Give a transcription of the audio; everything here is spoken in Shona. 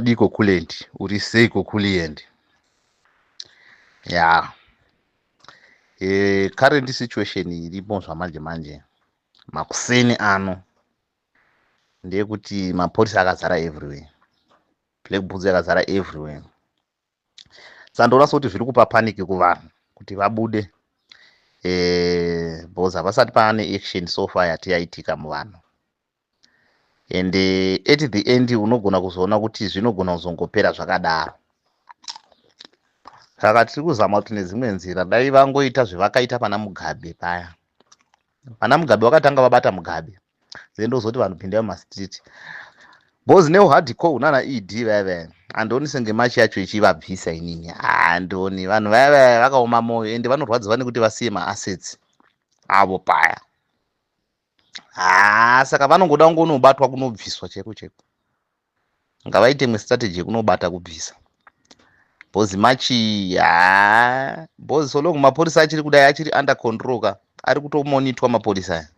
Diko Kulent, uri seiko Kulient? Ya. Current situation iripo zvamanje manje makuseni ano ndeyekuti mapurisa akazara everywhere, black boots yakazara everywhere. Saka ndoona sekuti zviri kupa panic kuvanhu kuti vabude, because hapasati paane action so far yati yaitika muvanhu. And at the end unogona kuzoona kuti zvinogona kuzongopera zvakadaro. Saka tiri kuzama kuti nedzimwe nzira dai vangoita zvavakaita pana Mugabe paya. Pana Mugabe vakatanga vabata Mugabe, then ndozoti vanhu pindai mumastreet, because neuhardcore nana ED vaya vaya, handioni senge march yacho ichivabvisa. Inini handioni. Vanhu vaya vaya vakaoma mwoyo, ende vanorwadziwa nekuti vasiye maassets avo paya. Haa, saka vanongoda kungonobatwa, kunobviswa chaiko chaiko. Ngavaite imwe strategy yekunobata, kubvisa, because march, haa, because so long mapurisa achiri kudai, achiri under control ka, ari kutomonitwa mapurisa aya.